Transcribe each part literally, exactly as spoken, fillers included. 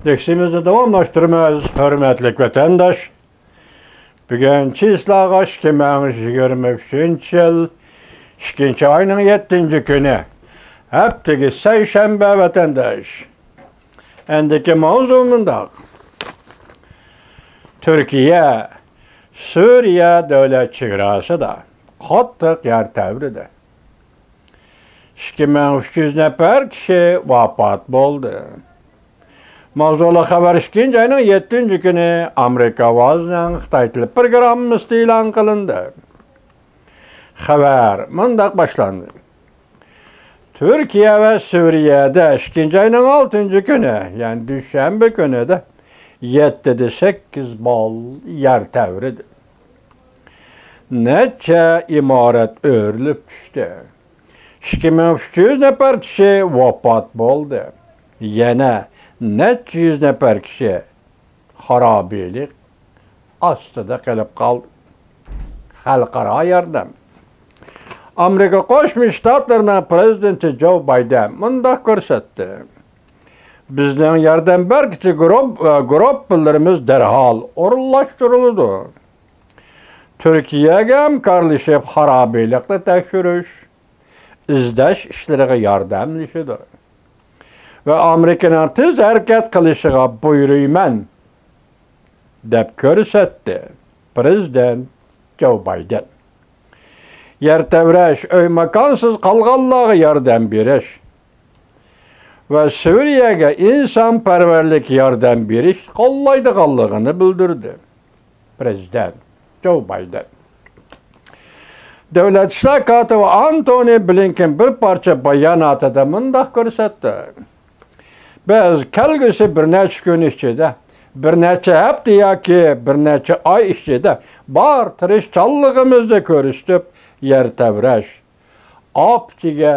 دەرسىمىزنى داۋاملاشتۇرىمىز، ھۆرمەتلىك ۋەتەنداش. بۈگۈن چىسلاغا ئىككى مىڭ يىگىرمە ئۈچىنچى يىل ئىككىنچى ئاينىڭ يەتتىنچى كۈنى، ھەپتىگە سەيشەنبە، ۋەتەنداش. ئەندىكى ماۋزۇ مۇنداق. تۈركىيە سۈرىيە دۆلەت چېگراسىدا قاتتىق يەر تەۋرىدى. ئىككى مىڭ ئۈچ يۈز نەپەر كىشى ۋاپات بولدى. ماۋزۇلۇق خەۋەر ئىككىنچى ئاينىڭ يەتتىنچى كۈنى ئامېرىكا ئاۋازىنىڭ خىتاي تىلى پروگراممىسىدا ئېلان قىلىندى. خەۋەر مۇنداق باشلاندى. تۈركىيە ۋە سۈرىيەدە ئىككىنچى ئاينىڭ ئالتىنچى كۈنى، يەنى دۈشەنبە كۈنىدە يەتتىدە سەككىز بال يەر تەۋرىدى. نەچچە ئىمارەت ئۆرۈلۈپ چۈشتى. ئىككى مىڭ ئۈچ يۈز نەپەر كىشى ۋاپات بولدى. يەنە نەچچە يۈز نەپەر كىشى خارابىلىك ئاستىدا قېلىپ قالدى. خەلقئارا ياردەم. ئامېرىكا قوشما شتاتلىرىنىڭ پرېزىدېنتى جو بايدېن مۇنداق كۆرسەتتى. بىزنىڭ ياردەم بەرگۈچى گۇرۇپ-، گۇرۇپپىلىرىمىز دەرھال ئورۇنلاشتۇرۇلىدۇ. تۈركىيەگە ھەمكارلىشىپ خارابىلىقنى تەكشۈرۈش، ئىزدەش ئىشلىرىغا ياردەملىشىدۇ ۋە ئامېرىكىنىڭ تېز ھەرىكەت قىلىشىغا بۇيرۇيمەن، دەپ كۆرسەتتى پرېزىدېنت جو بايدېن. يەر تەۋرەش، ئۆي-ماكانسىز قالغانلارغا ياردەم بېرىش ۋە سۈرىيەگە ئىنسانپەرۋەرلىك ياردەم بېرىش قوللايدىغانلىقىنى بىلدۈردى پرېزىدېنت جو بايدېن. دۆلەت ئىشلار كاتىپى ئانتونى بلىنكېن بىر پارچە باياناتىدا مۇنداق كۆرسەتتى. بىز كەلگۈسى بىر نەچچە كۈن ئىچىدە، بىر نەچچە ھەپتە ياكى بىر نەچچە ئاي ئىچىدە بار تىرىشچانلىقىمىزنى كۆرسىتىپ، يەر تەۋرەش ئاپىتىگە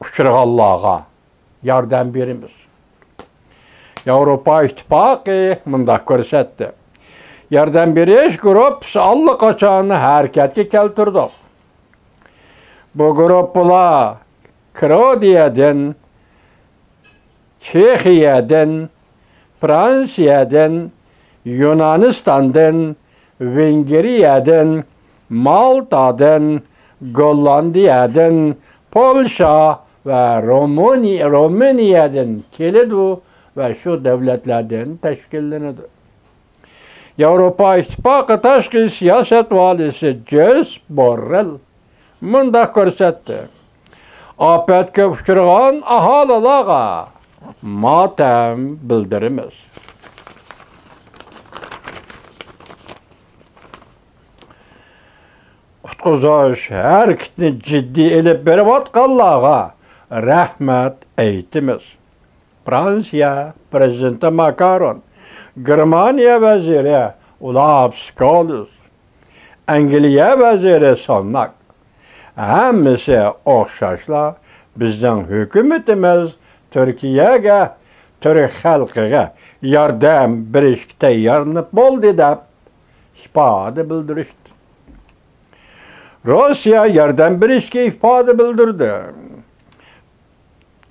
ئۇچرىغانلارغا ياردەم بېرىمىز. ياۋروپا ئىتتىپاقى مۇنداق كۆرسەتتى. ياردەم بېرىش گۇرۇپپىسى ئاللىقاچان ھەرىكەتكە كەلتۈردۇق. بۇ گۇرۇپپىلار كروئاتىيەدىن، چېخىيەدىن، فرانسىيەدىن، يۇنانىستاندىن، ۋېنگرىيەدىن، مالتادىن، گوللاندىيەدىن، پولشا ۋە رومۇنىيە، رومىنىيەدىن كېلىدۇ ۋە شۇ دۆلەتلەردىن تەشكىللىنىدۇ. ياۋروپا ئىتتىپاقى تاشقى سىياسەت ۋالىسى جوزېپ بوررېل مۇنداق كۆرسەتتى. ئاپەتكە ئۇچرىغان ئاھالىلەرگە ماتەم بىلدۈرىمىز. قۇتقۇزۇش ھەرىكىتىنى جىددىي ئېلىپ بېرىۋاتقانلارغا رەھمەت ئېيتىمىز. فرانسىيە پرېزىدېنتى ماكرون، گېرمانىيە ۋەزىرى ئولاف سكولز، ئەنگلىيە ۋەزىرى سۇناك، ھەممىسى ئوخشاشلا بىزنىڭ ھۆكۈمىتىمىز تۈركىيەگە، تۈرك خەلقىگە ياردەم بېرىشكە تەييارلىنىپ بولدى، دەپ ئىپادە بىلدۈرۈشتى. روسىيە ياردەم بېرىشكە ئىپادە بىلدۈردى.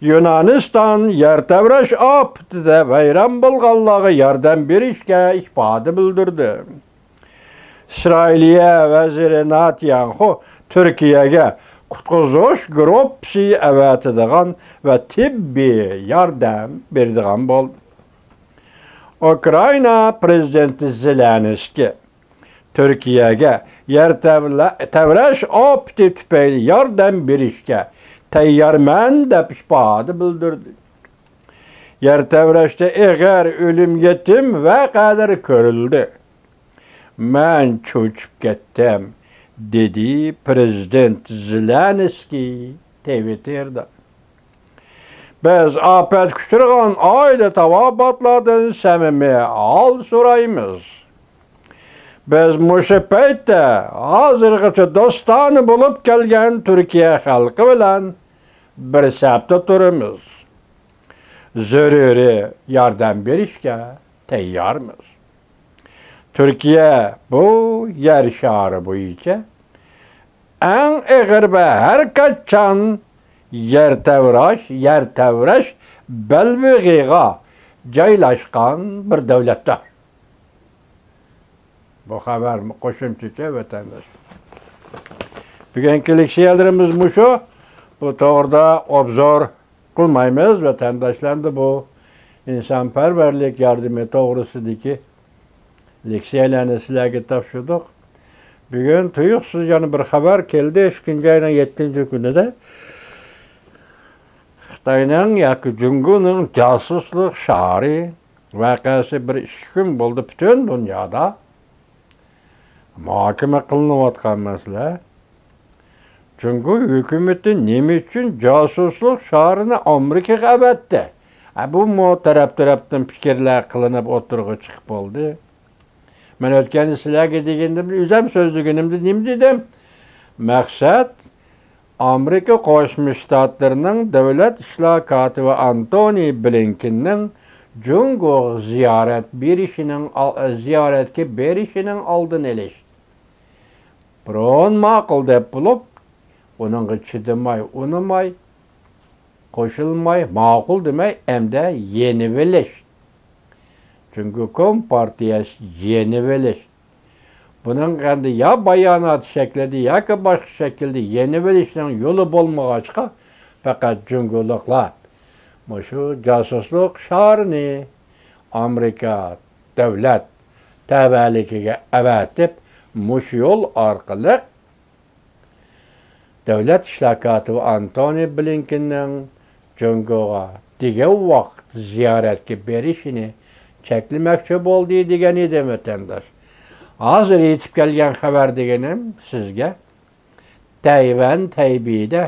يۇنانىستان يەر تەۋرەش ئاپىتىدە ۋەيران بولغانلارغا ياردەم بېرىشكە ئىپادە بىلدۈردى. ئىسرائىلىيە ۋەزىرى ناتانياھۇ تۈركىيەگە قۇتقۇزۇش گۇرۇپپىسى ئەۋەتىدىغان ۋە تېببىي ياردەم بېرىدىغان بولدى. ئۇكرائىنا پرېزىدېنتى زېلېنسكىي تۈركىيەگە يەر تەۋرە-، تەۋرەش ئاپىتى تۈپەيلى ياردەم بېرىشكە تەييارمەن، دەپ ئىپادە بىلدۈردى. يەر تەۋرەشتە ئېغىر ئۆلۈم يېتىم ۋەقەلىرى كۆرۈلدى. مەن چۆچۈپ كەتتىم، دېدى پرېزىدېنت زېلېنسكىي تىۋىتتېردا. بىز ئاپەتكە ئۇچرىغان ئائىلە تاۋابىئاتلاردىن سەمىمىي ھال سورايمىز. بىز مۇشۇ پەيتتە ھازىرغىچە دوستانە بولۇپ كەلگەن تۈركىيە خەلقى بىلەن بىر سەپتە تۇرىمىز. زۆرۈرىي ياردەم بېرىشكە تەييارمىز. تۈركىيە بۇ يەر شارى بويىچە ئەڭ ئېغىر ۋە ھەر قاچان يەر تەۋرەش، يەر تەۋرەش بەلبېغىغا جايلاشقان بىر دۆلەتتە. بۇ خەۋەر قوشۇمچىكەن، ۋەتەنداش. بۈگۈنكى لېكسىيەلىرىمىز مۇشۇ. بۇ توغرىدا ئوبزور قىلمايمىز، ۋەتەنداشلار. ئەمدى بۇ ئىنسانپەرۋەرلىك ياردىمى توغرىسىدىكى لېكسىيەلەرنى سىلەرگە تاپشۇردۇق. بۈگۈن تۇيۇقسىز يەنە بىر خەۋەر كەلدى. ئىككىنچى ئاينىڭ يەتتىنچى كۈنىدە خىتاينىڭ ياكى جۇڭگونىڭ جاسۇسلۇق شارى ۋەقەسى بىر ئىككى كۈن بولدى پۈتۈن دۇنيادا مۇھاكىمە قىلىنىۋاتقان مەسىلە. جۇڭگو ھۆكۈمىتى نېمە ئۈچۈن جاسۇسلۇق شارىنى ئامېرىكىغا ئەۋەتتى؟ ئە، بۇمۇ تەرەپ-تەرەپتىن پىكىرلەر قىلىنىپ ئوتتۇرىغا چىقىپ بولدى. مەن ئۆتكەندە سىلەرگە دېگىنىمدە، ئۆزۈم سۆزلىگىنىمدە نېمە دېدىم؟ مەقسەت، ئامېرىكا قوشما شتاتلىرىنىڭ دۆلەت ئىشلار كاتىپى ئانتونى بلىنكېننىڭ جۇڭگوغا زىيارەت بېرىشىنىڭ ئال-، زىيارەتكە بېرىشىنىڭ ئالدىنى ئېلىش. بۇرۇن ماقۇل دەپ بولۇپ، ئۇنىڭغا چىدىماي، ئۇنىماي، قوشۇلماي، ماقۇل دېمەي، ئەمدى يېنىۋېلىش. جۇڭگو كومپارتىيەسى يېنىۋېلىش. بۇنىڭغا ئەمدى يا بايانات شەكلىدە ياكى باشقا شەكىلدە يېنىۋېلىشنىڭ يولى بولمىغاچقا، پەقەت جۇڭگولۇقلار مۇشۇ جاسۇسلۇق شارىنى ئامېرىكا دۆلەت تەۋەلىكىگە ئەۋەتىپ، مۇشۇ يول ئارقىلىق دۆلەت ئىشلار كاتىپى ئانتونى بلىنكېننىڭ جۇڭگوغا دېگەن ۋاقىت زىيارەتكە بېرىشىنى چەكلىمەكچى بولدى دېگەن ئىدىم، ۋەتەنداش. ھازىر يېتىپ كەلگەن خەۋەر دېگىنىم سىزگە تەيۋەن تەيبېيدە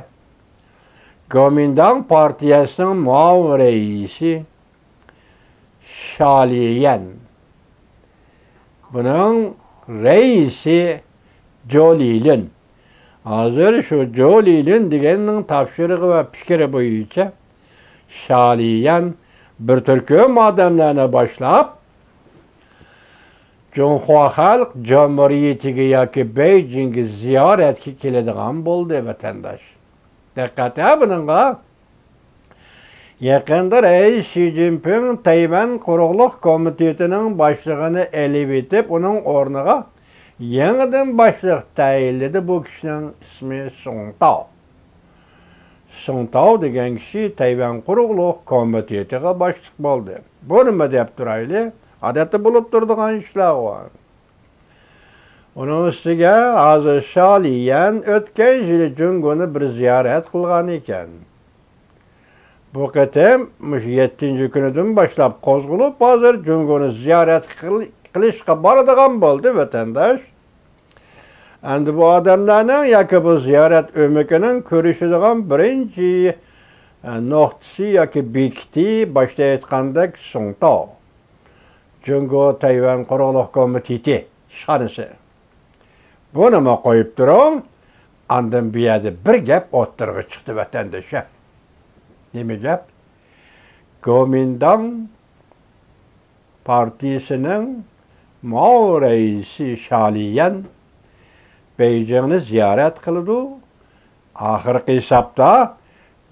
گومىنداڭ پارتىيەسىنىڭ مۇئاۋىن رەئىسى شالىيەن. بۇنىڭ رەئىسى جولىلىن. ھازىر شۇ جولىلىن دېگەننىڭ تاپشۇرۇقى ۋە پىكرى بويىچە شالىيەن بىر تۈركۈم ئادەملەرنى باشلاپ، جۇڭخۇا خەلق جۇمھۇرىيىتىگە ياكى بېيجىڭگە زىيارەتكە كېلىدىغان بولدى، ۋەتەنداش. دىققەت ھە بۇنىڭغا. يېقىندا رەئىس شى جىنپىڭ تەيۋەن قۇرۇقلۇق كومىتېتىنىڭ باشلىقىنى ئېلىۋېتىپ، ئۇنىڭ ئورنىغا يېڭىدىن باشلىق تەيىنلىدى. بۇ كىشىنىڭ ئىسمى سۇڭ تاۋ. سۇڭ تاۋ دېگەن كىشى تەيۋەن قۇرۇقلۇق كومىتېتىغا باشلىق بولدى. بۇ نېمە دەپ تۇرايلى؟ ئادەتتە بولۇپ تۇرىدىغان ئىشلارغۇ. ئۇنىڭ ئۈستىگە ھازىر شالىيەن ئۆتكەن يىلى جۇڭگونى بىر زىيارەت قىلغان ئىكەن. بۇ قېتىم مۇشۇ يەتتىنچى كۈنىدىن باشلاپ قوزغىلىپ، ھازىر جۇڭگونى زىيارەت قىل-، قىلىشقا بارىدىغان بولدى، ۋەتەنداش. ئەمدى بۇ ئادەملەرنىڭ ياكى بۇ زىيارەت ئۆمىكىنىڭ كۆرۈشىدىغان بىرىنچى، ئە، نۇقتىسى ياكى بېكىتى، باشتا ئېيتقاندەك، سۇڭتاۋ. جۇڭگو تەيۋەن قۇرۇقلۇق كومىتېتى ئىشخانىسى. بۇنىمۇ قويۇپ تۇرۇڭ. ئاندىن بۇ يەردە بىر گەپ ئوتتۇرىغا چىقتى، ۋەتەندىشىم. نېمە گەپ؟ گومىنداڭ پارتىيىسىنىڭ ماۋۇ رەئىسى شالىيەن بېيجىڭنى زىيارەت قىلىدۇ. ئاخىرقى ھېسابتا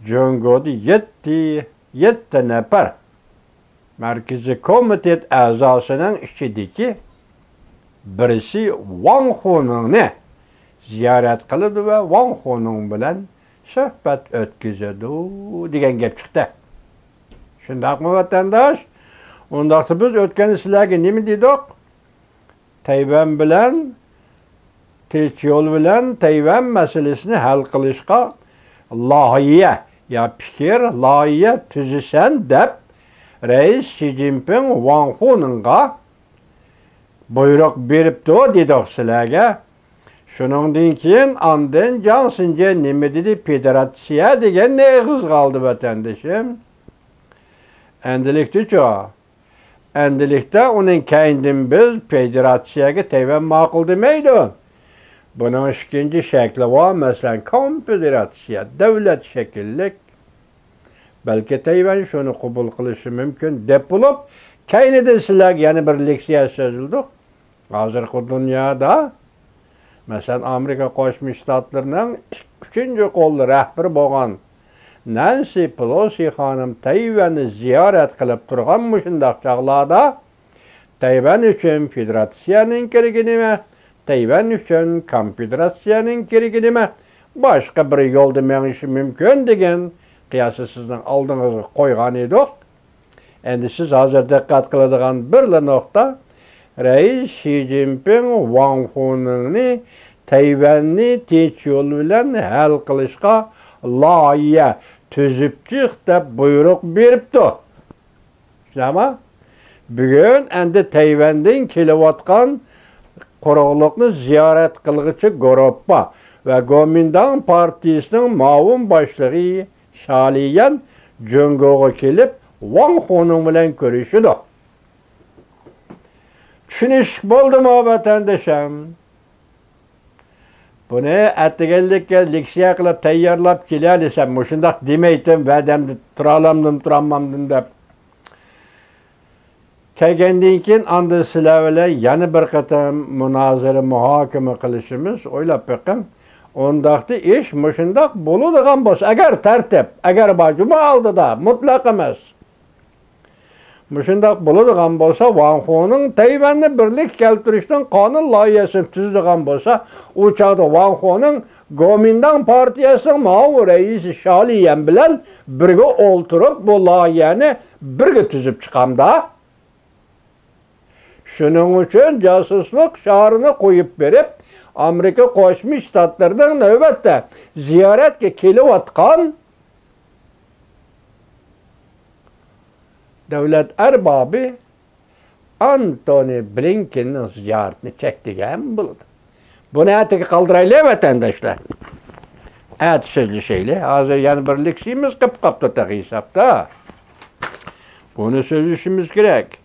جۇڭگودا يەتتە، يەتتە نەپەر مەركىزىي كومىتېت ئەزاسىنىڭ ئىچىدىكى بىرسى ۋاڭ خۇنىڭنى زىيارەت قىلىدۇ ۋە ۋاڭ خۇنىڭ بىلەن سۆھبەت ئۆتكۈزىدۇ دېگەن گەپ چىقتى. شۇنداقمۇ، ۋەتەنداش؟ ئۇنداقتا بىز ئۆتكەندە سىلەرگە نېمە دېدۇق؟ تەيۋەن بىلەن تىنچ يول بىلەن تەيۋەن مەسىلىسىنى ھەل قىلىشقا لايىھە يا پىكىر، لايىھە تۈزىسەن دەپ، رەئىس شى جىنپىڭ ۋاڭ خۇنىڭغا بۇيرۇق بېرىپتۇ دېدۇق سىلەرگە. شۇنىڭدىن كېيىن ئاندىن جاڭ سىنجيې نېمە دېدى؟ فېدېراتسىيە دېگەننى ئېغىزغا ئالدى، ۋەتەندىشىم. ئەندىلىكتىچۇ؟ ئەندىلىكتە ئۇنىڭ كەينىدىن بىز فېدېراتسىيەگە تەيۋەن ماقۇل دېمەيدۇ. بۇنىڭ ئىككىنچى شەكلى بار، مەسىلەن، كونفېدېراتسىيە، دۆلەت شەكىللىك. بەلكى تەيۋەن شۇنى قوبۇل قىلىشى مۇمكىن دەپ بولۇپ، كەينىدىن سىلەرگە يەنە بىر لېكسىيە سۆزلىدۇق. ھازىرقى دۇنيادا، مەسىلەن، ئامېرىكا قوشما شتاتلىرىنىڭ ئۈچىنچى قول رەھبىرى بولغان نەنسى پېلوسى خانىم تەيۋەننى زىيارەت قىلىپ تۇرغان مۇشۇنداق چاغلاردا، تەيۋەن ئۈچۈن فېدېراتسىيەنىڭ كېرىكى نېمە؟ تەيۋەن ئۈچۈن كونفېدېراتسىيەنىڭ كېرىكى نېمە؟ باشقا بىر يولدا مېڭىشى مۇمكىن دېگەن قىياسنى سىزنىڭ ئالدىڭىزغا قويغان ئىدۇق. ئەمدى سىز ھازىر دىققەت قىلىدىغان بىرلا نۇقتا، رەئىس شى جىنپىڭ ۋاڭ خۇنىڭنى تەيۋەننى تىنچ يول بىلەن ھەل قىلىشقا لايىھە تۈزۈپ چىق دەپ بۇيرۇق بېرىپتۇ. شۇنداقمۇ؟ بۈگۈن ئەمدى تەيۋەندىن كېلىۋاتقان قۇرۇقلۇقنى زىيارەت قىلغۇچى گۇرۇپپا ۋە گومىنداڭ پارتىيىسىنىڭ مۇئاۋىن باشلىقى شالىيەن جۇڭگوغا كېلىپ، ۋاڭ خۇنىڭ بىلەن كۆرۈشىدۇ. چۈشىنىشلىك بولدىمۇ، ۋەتەندىشىم؟ بۇنى ئەتىگەنلىككە لېكسىيە قىلىپ تەييارلاپ كېلەلىسەم، مۇشۇنداق دېمەيتتىم، ۋەدەمدە تۇرالامدىم، تۇرالمامدىم دەپ. كەلگەندىن كېيىن ئاندىن سىلەر بىلەن يەنە بىر قېتىم مۇنازىرە، مۇھاكىمە قىلىشىمىز. ئويلاپ بېقىڭ، ئۇنداقتا ئىش مۇشۇنداق بولىدىغان بولسا، ئەگەر تەرتىپ، ئەگەر بار، جۇمۇ ئالدىدا، مۇتلەق ئەمەس. مۇشۇنداق بولىدىغان بولسا، ۋاڭ خۇنىڭ تەيۋەننى بىرلىككە كەلتۈرۈشنىڭ قانۇن لايىھەسىنى تۈزىدىغان بولسا، ئۇ چاغدا ۋاڭ خۇنىڭ گومىنداڭ پارتىيەسىنىڭ مۇئاۋىن رەئىسى شالىيەن بىلەن بىرگە ئولتۇرۇپ، بۇ لايىھەنى بىرگە تۈزۈپ چىقامدا. شۇنىڭ ئۈچۈن جاسۇسلۇق شارىنى قويۇپ بېرىپ، ئامېرىكا قوشما شتاتلىرىنىڭ نۆۋەتتە زىيارەتكە كېلىۋاتقان دۆلەت ئەربابى ئانتونى بلىنكېننىڭ زىيارىتىنى چەكلىگەن بولىدۇ. بۇنى ئەتىگە قالدۇرايلى، ۋەتەنداشلار. ئەتە سۆزلىشەيلى. ھازىر يەنە بىر لېكسىيىمىز قېپىپ قاپتۇ تېخى ھېسابتا. بۇنى سۆزلىشىمىز كېرەك.